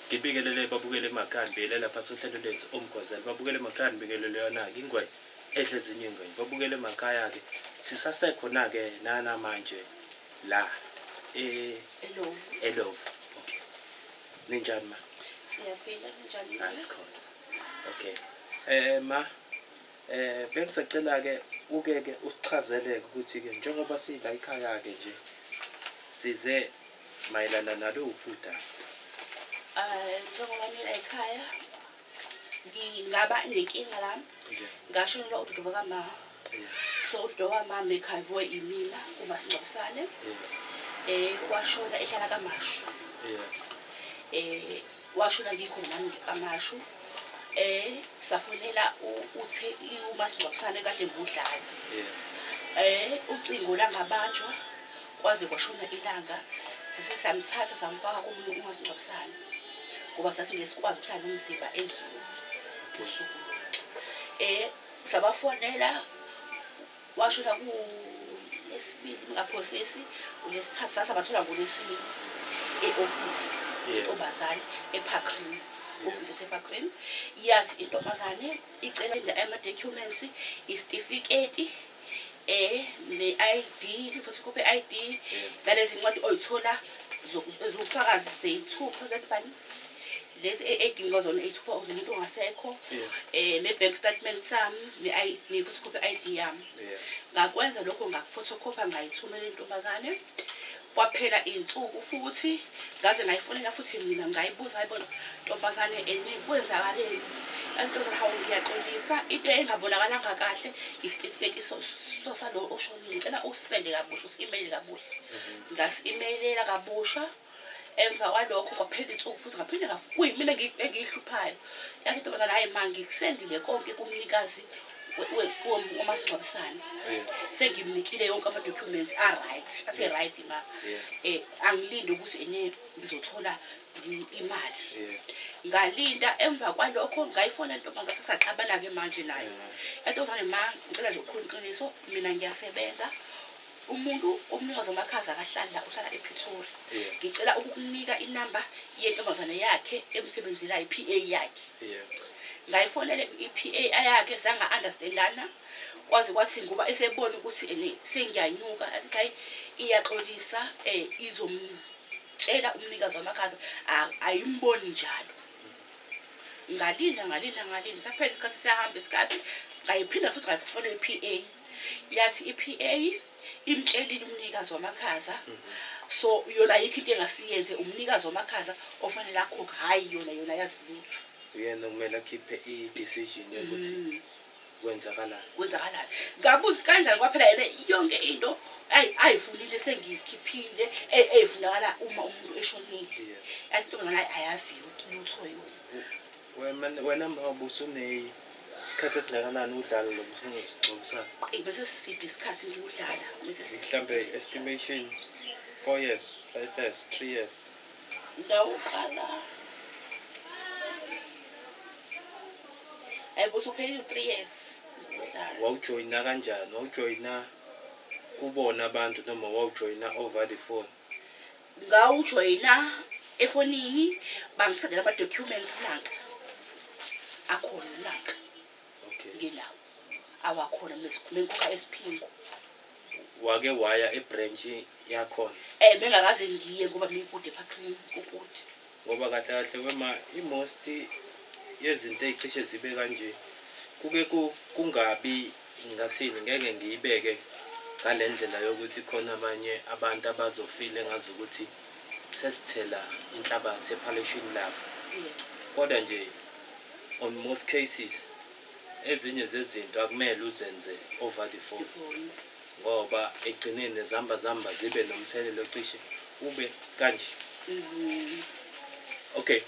Ngibingelele babukele emakhaya, ngibingelela phansi uhlelo lwethu Umgwazela. Babukele emakhaya, ngibingelele yona-ke ingwenya edla ezinye iy'ngwenya. Babukele emakhaya-ke, sisasekhona-ke nanamanje la Elovu. eLovu. Okay. Ninjani ma? Siyaphila, ninjani Hayi nina? sikhona. Okay. Ma, bengisacela-ke uke-ke usichazele-ke ukuthi-ke njengoba sila ekhaya-ke nje size mayelana naluphi udaba. Njengoba nila ekhaya ngingaba nenkinga la, ngashonelwa udodo bakama. So udodo wamama ekhaviwe imina kumasingcwabisane. Washona ehlala kaMashu. Washona ngikhona nami kaMashu. Safonela uthe umasingcwabisane kade ngudlala. Ucingo langabanjwa kwaze kwashona ilanga. Sase samthatha samfaka komunye umasingcwabisane ngoba sasingeke sikwazi ukuhlala nomzimba endlini usuku lonke. Sabafonela washona kulesibili ngingaphosisi, ulesithathu sasabathola ngolwesine e-ofisi intombazane eParkgreen, ofisi yaseParkgreen. Yathi intombazane icela ama-documents, isitifiketi, ne-ID, i-photocopy ye-ID, nalezi ncwadi oyithola eziwubufakazi zey'thupha zebhani lezi ey'dingwa zona iy'thupha zomuntu ongasekho, ne-bank statement sami, ne-photocopy ye-ID yami. Ngakwenza lokho, ngakufotokhopha ngayithumela intombazane. Kwaphela iy'nsuku futhi ngaze ngayifonela futhi mina ngayibuza, hayibo ntombazane ene kwenzakaleni? Yathi intombazane, hawu ngiyaxolisa, into engabonakalanga kahle isitifiketi salo oshonile, ngicela usisende kabusha, usi-imeyile kabusha. Ngasi-imeyilela kabusha. Emva kwalokho kwaphela iy'nsuku futhi ngaphinde kuyimina engiyihluphayo. Yathi intombazane, hhayi ma ngikusendile konke kumnikazi womasingcwabisane. Sengimnikile yonke ama-documents a-right, ase-right ma. Angilinde ukuthi ene ngizothola imali. Ngalinda emva kwalokho ngayifonela intombazane, sesaxabana-ke manje nayo. Yathi intombazane, ma ngicela nje ukukhuluma iqiniso, mina ngiyasebenza. Umuntu umnikazi wamakhaza akahlali la, uhlala ePretoria. Ngicela ukukunika inamba yentombazane yakhe emsebenzelayo, i-PA yakhe. Ngayifonela i-PA yakhe, sanga-understandana kwaze kwathi ngoba esebona ukuthi ene sengiyanyuka, athi hayi iyaxolisa, izomtshela umnikazi wamakhaza, ayimboni njalo. Ngalinda ngalinda ngalinda, saphela isikhathi, siyahamba isikhathi, ngayiphinda futhi ngayifonela i-PA. Yathi i-PA imtshelile umnikazi wamakhaza, so yona ayikho into engasiyenze, umnikazi wamakhaza ofanele akhokhe, hhayi yona, yona yazi lutho. Uyena okumele akhiphe i-decision yokuthi kwenzakalani. Kwenzakalani. Ngabuza kanjani kwaphela yena yonke into ayifunile sengiyikhiphile eyifunakala uma umuntu eshonile. Yathi intombazane hhayi ayaziyo lutho yona. Wena Mabusi unesikhathi esingakanani udlala lo msingcwabisane? Eyi bese siside isikhathi ngiwudlala. Bese siside. Mhlambe estimation 4 years, 5 years, 3 years. Ngawuqala. Hayi bo usuphelile u-3 years udlala. Wawujoyina kanjani? Wawujoyina kubona abantu noma wawujoyina over the phone? Ngawujoyina efonini, bangisendela ama-documents nanka. Akhona nanka. Nginawo. Awakhona mengikhokha esiphingo. Wake waya ebranch yakhona? Bengakaze ngiye ngoba ngikude eParkgreen, kukude. Ngoba kahle kahle wema i-most yezinto ey'cishe zibe kanje kuke kungabi ngathini, ngeke ngiyibeke ngale ndlela yokuthi khona abanye abantu abazofile ngazi ukuthi sesithela inhlabathi ephalishini labo. Kodwa nje on most cases ezinye zezinto akumele uzenze over the phone ngoba ekugcineni zihamba zihamba zibe nomthelela ocishe ube kanje. Okay,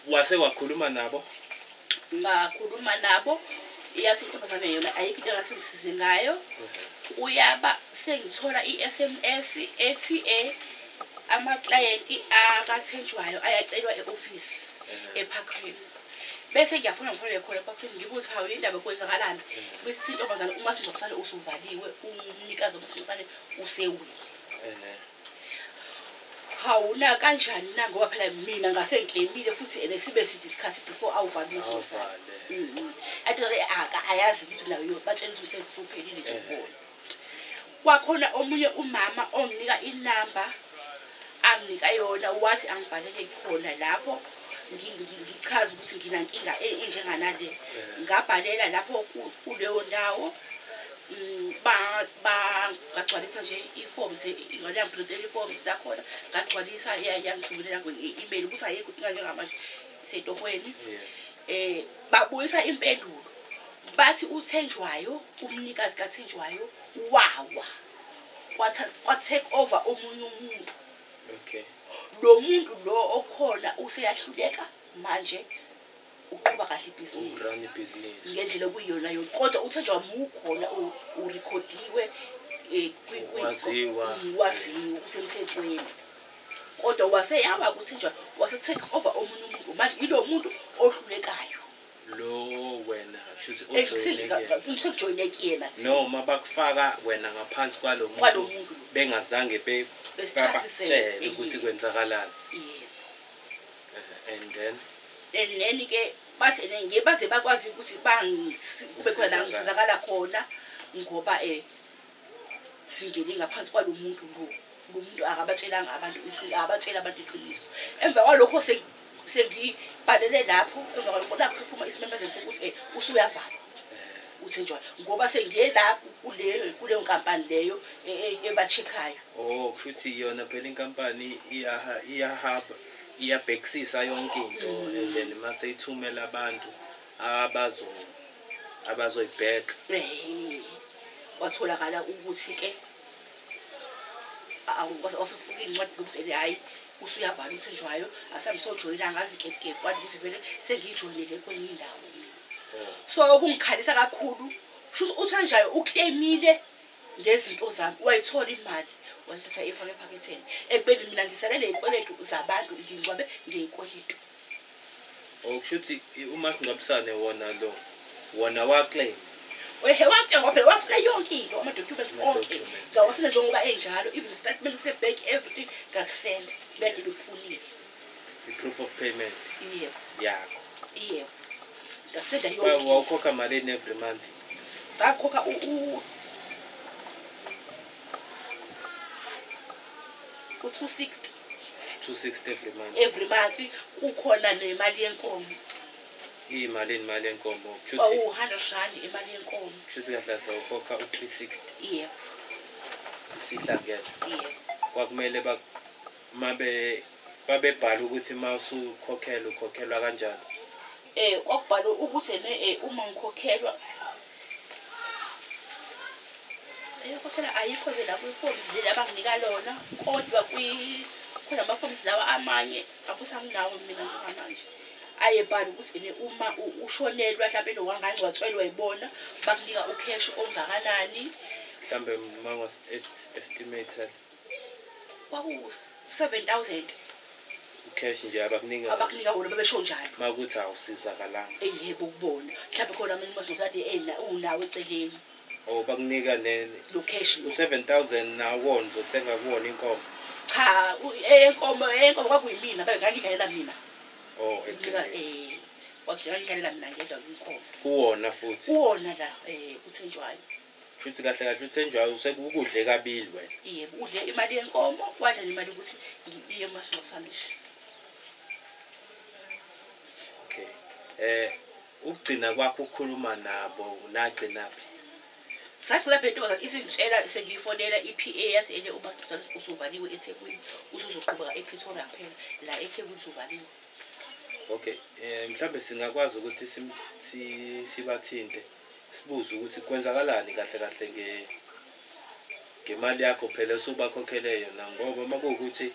wase wakhuluma nabo? Ngakhuluma nabo, yathi intombazane yona ayikho into engase ngisize ngayo. Kuyaba sengithola i-SMS ethi amaklayenti akathenjwayo ayacelwa e-ofisi eParkgreen. Bese ngiyafuna ngifonele khona eParkgreen ngibuze hawu yindaba kwenzakalani? Bese intombazane masingcwabisane usuvaliwe, umnikazi womasingcwabisane usewile. Hawu, na kanjani na, ngoba phela mina ngase ngi-claim-ile futhi and sibe sithi isikhathi before awuvale umasingcwabisane. Awuvale. Athi ayazi ukuthi nayo batshela ukuthi umsebenzi usuphelile nje kubona. Kwakhona omunye umama onginika inamba, anginika yona, wathi angibhalele khona lapho ngichaze ukuthi nginankinga enjenganale. Ngabhalela lapho kuleyo ndawo, ngagcwalisa nje i-forms, ingane yangi-printela i-forms lakhona, ngagcwalisa, yangithumelela nge-email ukuthi ayikho inkinga njengamanje isetohweni. Babuyisa impendulo, bathi uThenjwayo, umnikazi kaThenjwayo wawa, kwa-take over omunye umuntu. Lo muntu lo okhona useyahluleka manje uqhuba kahle ibhizinisi. U-run ibhizinisi. Ngendlela okuyiyona yona, kodwa uThenjwayo mukhona, urekhodiwe, Waziwa. Waziwa, usemthethweni. Kodwa waseyawa kuThenjwayo, wase-take over omunye umuntu. Manje yilo muntu ohlulekayo. Lo wena shuthi ojoyineke. Sekujoyine kuyena thina. Noma bakufaka wena ngaphansi kwalo muntu. Kwalo muntu. Bengazange Besichasisele. babatshele ukuthi kwenzakalani. Yebo. And then? And then ke bathi ene ngeke baze bakwazi ukuthi kube khona la ngisizakala khona, ngoba singene ngaphansi kwalo muntu lo. Lo muntu akabatshelanga abantu iqiniso, akabatshela abantu iqiniso. Emva kwalokho sengibhalele lapho, emva kwalokho nakho sekuphuma isimemezelo sokuthi usuyavalwa. UThenjwayo, ngoba sengiye la kuleyo nkampani leyo eba-check-ayo. Oh, kusho ukuthi yona phela inkampani iyahamba, iyabhekisisa yonke into, and then mase ithumela abantu abazoyibheka. Kwatholakala ukuthi ke wasefuna iy'ncwadi zokuthi ene hhayi usuyavala uThenjwayo, asambe sojoyina, ngazi gebhu kwathi ukuthi vele sengiyijoyinele kwenye indawo mina. So okungikhalisa kakhulu, shuthi uThenjwayo u-claim-ile ngezinto zami, wayithola imali, wayithatha eyifaka ephaketheni, ekubeni mina ngisale ney'kweletu zabantu, ngingcwabe ngey'kweletu. Oh, kusho ukuthi umasingcwabisane wona lo, wona wa-claim. Ehe, wa-claim ngoba phela wafuna yonke into, ama-documents onke. Ama-documents. Ngawasenda njengoba enjalo, even statement se-bank, everything ngakusenda, beke bekufunile. I-proof of payment. Yebo. Yakho. Yebo. Ngasenda yonke. Wawukhokha malini every month? Ngakhokha u-260. 260 every month. Every month kukhona nemali yenkomo. Iyimalini imali yenkomo? Kushuthi Kwawu-100 rand imali yenkomo. Kushuthi kahle kahle ukhokha u-360. Yebo. Isihlangene. Yebo. Kwakumele mabe babebhala ukuthi mawusukhokhela ukhokhelwa kanjani? Kwakubhalwe ukuthi ene uma ngikhokhelwa eyokhokhela ayikho nje la kwi-forms leli abanginika lona, kodwa khona ama-forms lawa amanye akusanginawo mina njengamanje. Ayebhala ukuthi ene uma ushonelwa mhlampe nowangangcwatshelwa yibona, bakunika u-cash ongakanani. Mhlambe uma estimated Kwaku-7,000. U-cash nje abakunika. Abakunika wona, babesho njalo. Makuthi awusizakalanga. Yebo, kubona. Mhlambe khona amanye amadlozi ade unawo eceleni. Oh, bakunika ne Lo cash lo. U-7,000 nawo uzothenga kuwona inkomo. Cha, enkomo kwakuyimina, ngangidlalela mina. Oh, Nginika, eceleni. Kwakudlalela mina ngedwa inkomo. Kuwona futhi. Kuwona la, uThenjwayo. Futhi kahle kahle uThenjwayo usekukudle kabili wena. Yebo, udle imali yenkomo, wadla nemali ukuthi ngiye emasingcwabisane. Okay. Ukugcina kwakho ukukhuluma nabo nagcinaphi? Sagcina phela intombazane isingitshela, sengiyifonela i-PA, yathi ene umasingcwabisane usuvaliwe eThekwini, usuzoqhubeka ePretoria kuphela, la eThekwini usuvaliwe. Okay, mhlambe singakwazi ukuthi sibathinte, sibuze ukuthi kwenzakalani kahle kahle ngemali yakho phela osubakhokhele yona, ngoba uma kuwukuthi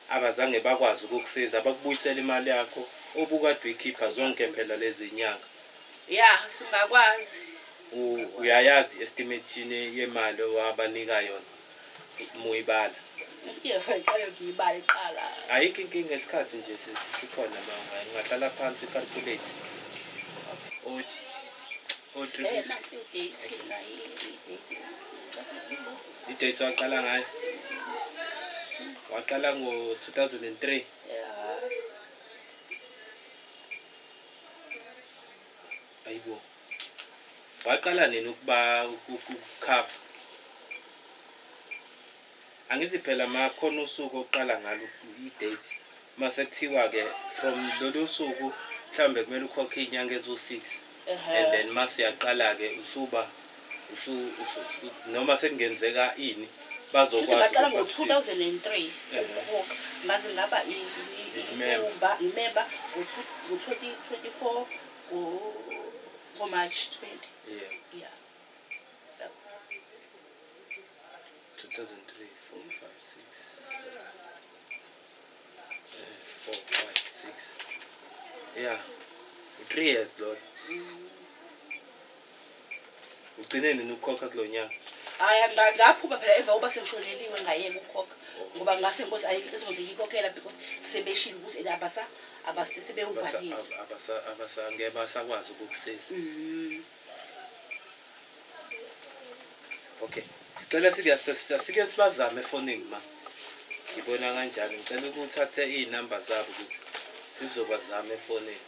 abazange bakwazi ukukusiza, bakubuyisela imali yakho obukade uyikhipha zonke phela lezi nyanga. Ya, singakwazi. Uyayazi estimation yemali owabanika yona muyibala? Ngiyeva iqale ngiyibale iqala. Ayikho inkinga, isikhathi nje sikhona, ungahlala phansi calculate. O three fifty. Nansi i-date la, i-date. I-date waqala ngayo? Waqala ngo-2003. Yeah. Ayibo. Waqala nini ukuba ukukhava? Angithi phela makhona usuku oqala ngalo i-date. Mase kuthiwa-ke from lolu suku mhlawumbe kumele ukhokhe iy'nyanga eziwu-6. And then mase yaqala-ke usuba noma sekungenzeka ini bazokwazi ngaqala ukuba ngo-2003 Ehhe. ukukhokha, ngaze ngaba I-member. imemba ngo-2024 ngo-March 20. Yeah. Yeah. 2003, 4, 5, 6, 4, 5, 6. Yeah. 3 years lo. Ugcine nini ukukhokha kulo nyaka? Hhayi, ngaphuma phela emva kokuba sengishoneliwe, ngayeka ukukhokha ngoba ngase nkosi ayikho into esingoze ngiyikhokhela because sebeshilo ukuthi ena sebewuvalile. Abasa ngeke basakwazi ukukusiza. Okay. Sicela sike sibazame efonini ma. Ngibona kanjani, ngicela ukuthi uthathe iy'namba zabo ukuthi sizobazama efonini.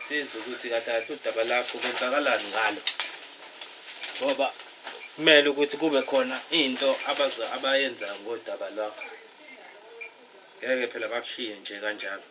Sizwe ukuthi kahle kahle udaba lakho kwenzakalani ngalo. Ngoba kumele ukuthi kube khona into abayenzayo ngodaba lwakho. Ngeke phela bakushiye nje kanjalo.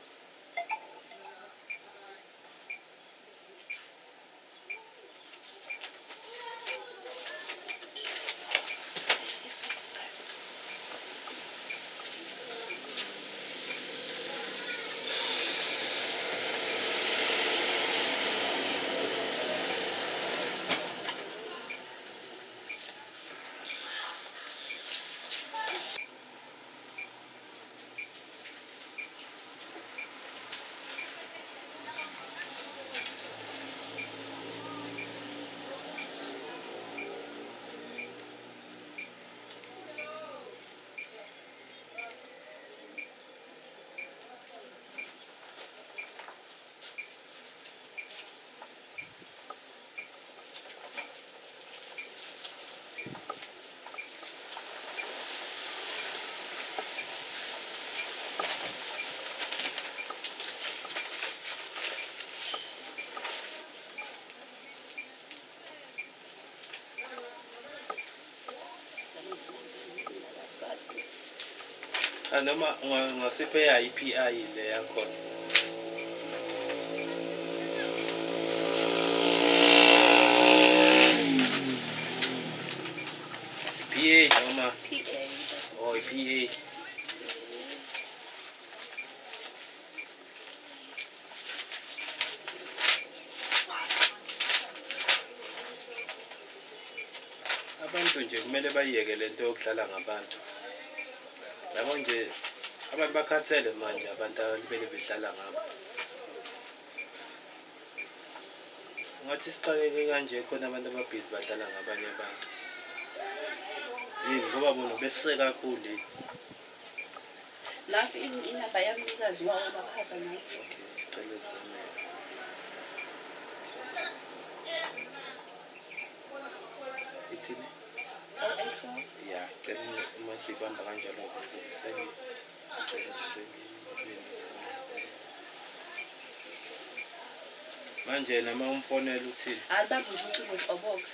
Cha, noma ungasipha eyayo i-PI le yakhona. PA noma PA. Oh, i-PA. Abantu nje kumele bayiyeke lento yokudlala ngabantu. Yabo nje abantu bakhathele manje, abantu abalibele bedlala ngabo. Ungathi sixakeke kanje khona abantu ababhizi badlala ngabanye abantu. Yini ngoba bona besise kakhulu yini. Nansi inamba yamnikazi wawo amakhaza nansi. Okay, sicela sizame. Ithini? 084. Ya, cela uma siyibamba kanjalo manje nama umfonela uthini? Alibambi nje ucingo nhlobo-ke.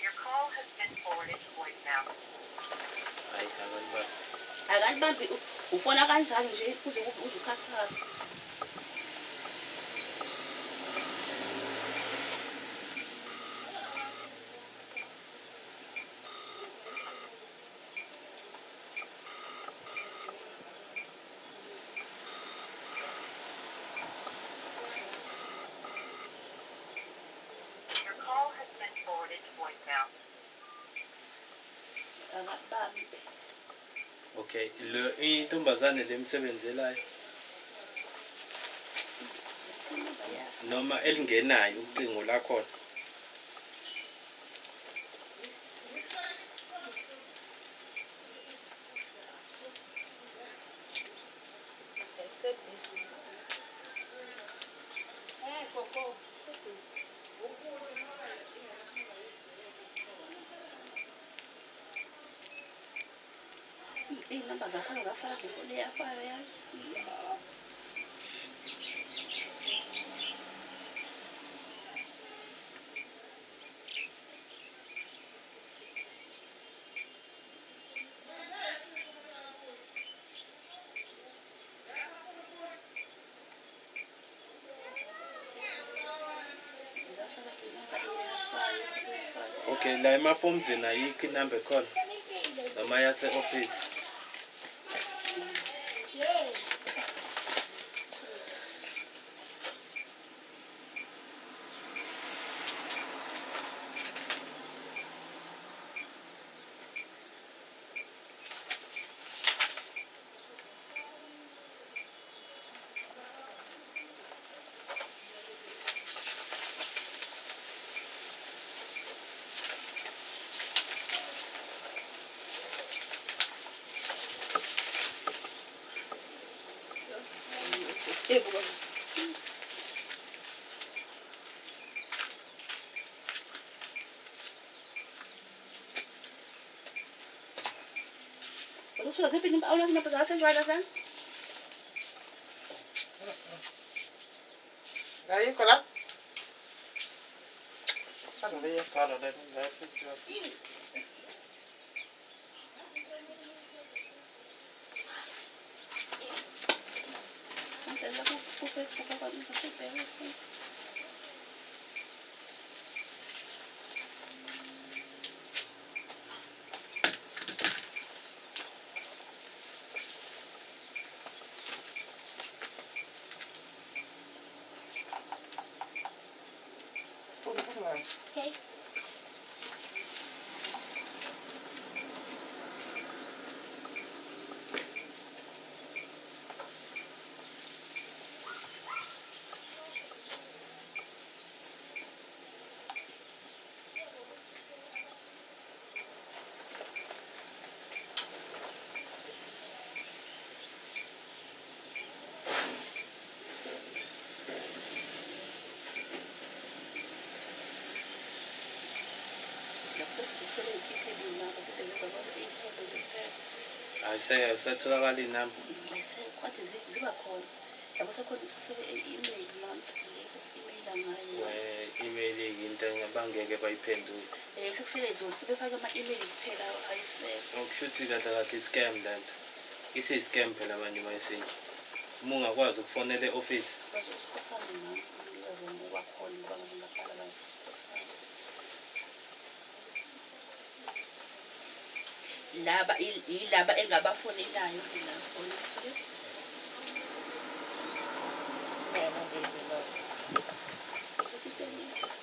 Your call has been forwarded to voicemail. Hayi, akalibambi. Akalibambi, ufona kanjalo nje kuze kube uze ukhathale. Your call has been forwarded to voicemail. Akalibambi. Okay, lo intombazane lemsebenzelayo. Inamba yaso. Noma elingenayo ucingo lakhona. Except this. Eh, Coco. Iy'namba zakhona zasala kule foni eyafayo yazi. Zasala kule namba eyafayo, eyafayo. Okay, la emafomzini ayikho inamba ekhona noma yase-office. Yebo baba. Wena usuyaziphi inamba awunazo inamba zasenjwayela zami? Ayikho la. Angiyibhala le ngathi nje. Ngicela ku-Facebook abantu ngisebheke. Okay. La-Facebook sebeyikhiphe iy'namba sebeveza abantu iy'thombe nje kuphela. Ayisatholakala iy'namba. Ayisekho, kade ziba khona. Yabo sekhona sebe-email months lesi esi-emaila ngayo. We-email into abangeke bayiphendule. Sekusele zona sebefake ama-email kuphela ayisekho. Okusho ukuthi kahle kahle i-scam le nto. Isiyi-scam phela manje uma isinje. Uma ungakwazi ukufonela e-office. Bazosikhosana nami umnikazi wami wakhona ngoba ngaze ngabhala la sikhosana. Laba yilaba engabafonelayo laba bona ukuthi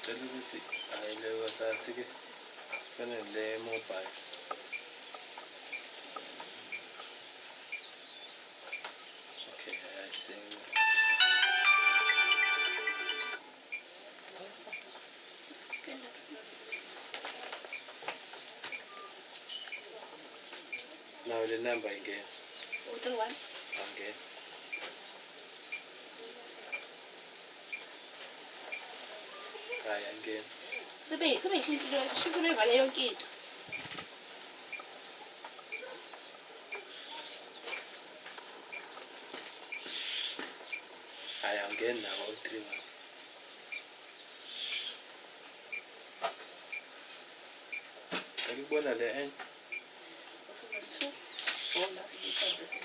Sicela ukuthi hhayi leyo sathi-ke sifonele le mobile. Okay, ayisekho. Nayo le namba ingena. 031. Angena. Hhayi angena. Sebeyishintshile sebevale yonke into. Hhayi angeni nawo u-31. Cela ukubona le enye. 072. Oh nathi ibikade bese.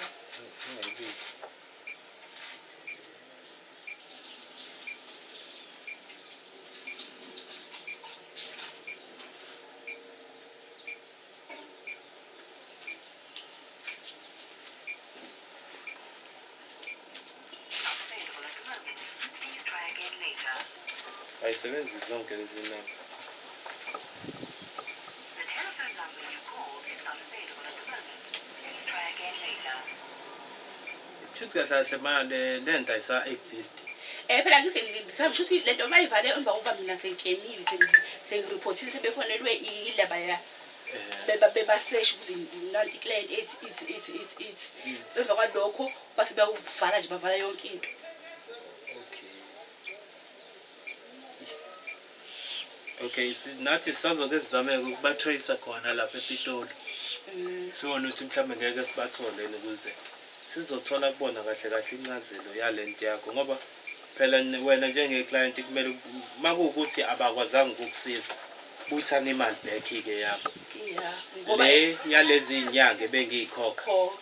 Ungayibizi. Not available at the moment. Please try again later. Ayisebenzisi zonke lezi namba. The telephone number you called is not available at the moment. Please try again later. Kushuthi kahle kahle ma le nto ayisa-exist. Phela ngithi ngisho ukuthi le nto bayivale emva kokuba mina sengikemile, sengiriphothile, sebefonelwe ilaba ya bebasesha ukuze nanti i-client ethi ithi ithi ithi ithi. Emva kwalokho base beyawuvala nje, bavala yonke into. Okay, nathi sisazoke sizameke ukubatrace khona lapha ePitoli. Sibone ukuthi mhlawumbe ngeke sibathole yini ukuze sizothola kubona kahle kahle incazelo yale nto yakho, ngoba phela wena njenge-client kumele uma kuwukuthi abakwazanga ukukusiza, buyisana imali back-ke yabo. Yeah, ngoba Le yalezi iy'nyanga ebengiyikhokha. Kho.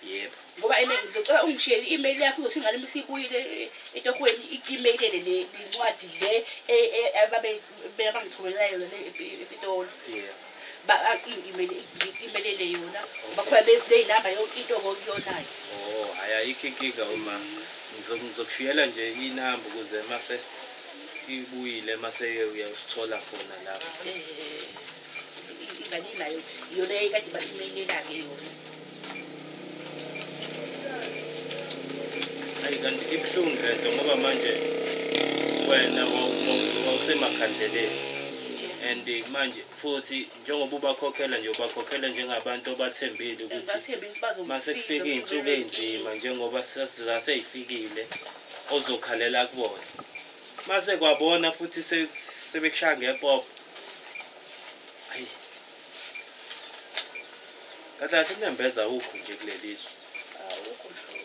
Yebo. Ngoba ene ngizocela ungishiyele i-email yakho, uzothi ingane uma isibuyile etohweni i-emailele le ncwadi le ababe bangithumelela yona le ePitoli. I-emailele yona ngoba khona ley'namba yonke into ngokuyonayo. Oh, hhayi ayikho inkinga uma ngizokushiyela nje inamba ukuze mase ibuyile mase uyasithola khona lapho. Ingane inayo iyona eyayikade ba-emailela-ke yona. Hayi kanti ibuhlungu le nto ngoba manje wena wawusemakhandleleni and manje futhi njengoba ubakhokhela nje, ubakhokhela njengabantu obathembile ukuthi Bathembile ukuthi bazokusiza. Mase kufika iy'nsuku ey'nzima njengoba zasey'fikile ozokhalela kubona. Mase kwabona futhi sebekushaya ngepopo. Hayi. Kahle kahle unembeza awukho nje kuleli zwe. Awukho nhlobo.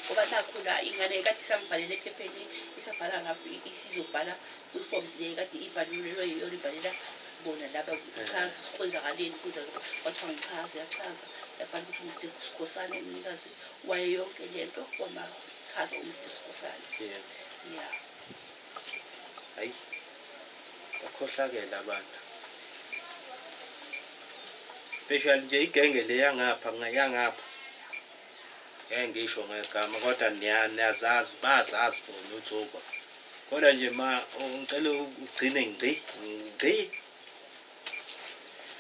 Ngoba nakhu la ingane kade isambhalele ephepheni, isabhala ngapho, isizobhala kwi-forms le kade ibhalulelwe yiyona, ibhalela bona laba ichaza ukuthi kwenzakaleni, kuze kwathiwa ngichaze, yachaza, yabhala ukuthi uMr Sikhosana umnikazi wayo yonke le nto, wamachaza uMr Sikhosana. Yeah. Hayi. Bakhohlakele abantu. Especially nje igenge le yangapha yangapha. Ngeke ngisho ngegama kodwa niyazazi, bayazazi bona uthuba. Kodwa nje ma ngicela ugcine ngci ngci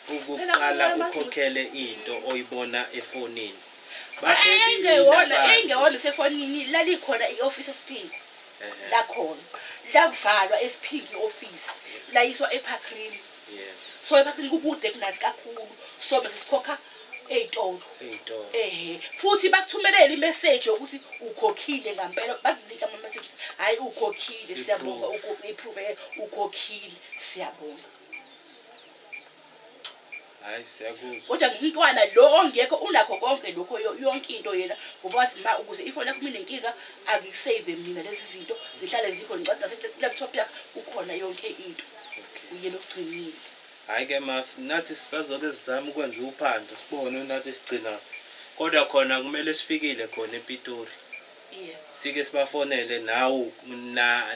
ukuqala ukhokhele into oyibona efonini. Engewona engewona isefonini, lalikhona i-office eSiphingo lakhona, lakuvalwa eSiphingo i-office, layiswa eParkgreen. So eParkgreen kukude kunathi kakhulu, so bese sikhokha ey'tolo. Ey'tolo. Ehe, futhi bakuthumelele i-message yokuthi ukhokhile ngampela, bakunika ama-message ukuthi hhayi ukhokhile, siyabonga, i-proof, ukhokhile, siyabonga. Hayi siyakuzwa. Kodwa umntwana lo ongekho unakho konke lokho, yonke into yena, ngoba wathi ma ukuze ifoni yakho minenkinga angikusave mina, lezi zinto zihlale zikhona, ngicela nase-laptop yakho kukhona yonke into. Uyena ogcinile. Hhayi-ke mas nathi sisazoke sizame ukwenza uphando sibone nathi sigcina, kodwa khona kumele sifikile khona ePitori. Sike sibafonele nawu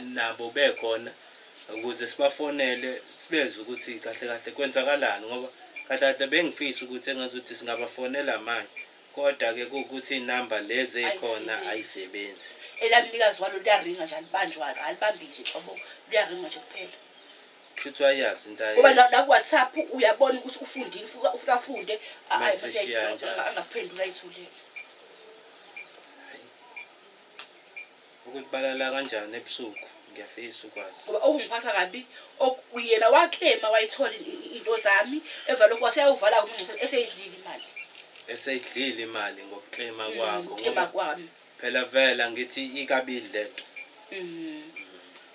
nabo bekhona ukuze sibafonele sibezwe ukuthi kahle kahle kwenzakalani, ngoba kahle kahle bengifisa ukuthi engazuthi singabafonela manje, kodwa-ke kuwukuthi iy'namba lezi ey'khona ayisebenzi. Elamnikazi walo liyaringa nje, alibanjwa, alibambi nje nhlobo, liyaringa nje kuphela. Kushuthi wayazi into Ngoba la ku-WhatsApp uyabona ukuthi ufundile, ufika afunde, Mase eshiya kanjalo. angakuphendula ayithulele. Ukuthi balala kanjani ebusuku, ngiyafisa ukwazi. Ngoba okungiphatha kabi, yena waklema wayithola into zami, emva lokho waseyawuvala umngcwabo eseyidlile imali. Eseyidlile imali ngokuklema kwakho. Ngokuklema Ngoba kwami. phela vela ngithi ikabili lento.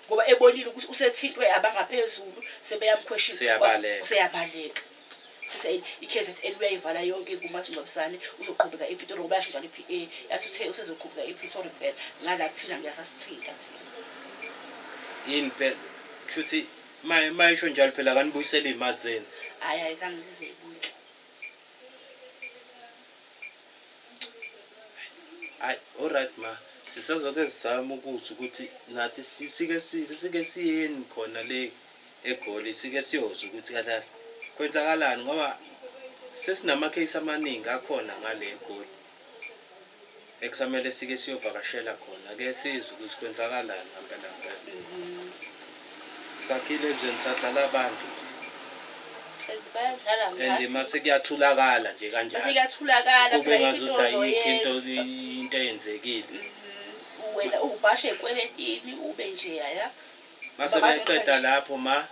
Ngoba ebonile ukuthi usethintwe abangaphezulu, sebeyamkhweshisa. Seyabaleka. Seyabaleka. Sese i-KZN uyayivala yonke kumasingcwabisane, uzoqhubeka ePitori ngoba yasho njalo i-PA, yathi uthe usezoqhubeka ePitori kuphela. Ngala kuthina ngiyasasithinta thina. Yini phela kushuthi mayisho njalo phela akanibuyisele iy'mali zenu. Hhayi, ayizange zize ibuye. Hayi, alright ma. Sisazoke sizame ukuzwa ukuthi nathi sike siyeni khona le eGoli, sike siyozwa ukuthi kahle kahle kwenzakalani, ngoba sesinama-case amaningi akhona ngale eGoli ekusamele sike siyovakashela khona, ke sizwe ukuthi kwenzakalani ngampela ngempela. Sakhile ezweni, sadlala abantu. Bayadlala And ngathi. mase kuyathulakala nje kanjalo. Mase kuyathulakala Kube phela ngazuthi into ayikho ozoyenza. into eyenzekile. Wena ubashe ekweletini ube nje yaya. Mase beqeda lapho ma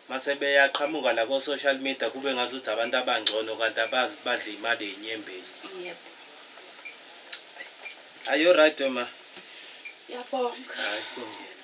mase beyaqhamuka la ko-social media kube ngazuthi abantu abangcono kanti abazi badla imali yenyembezi. Yebo. Ayo right ma. Yabonga. Hayi sibongile.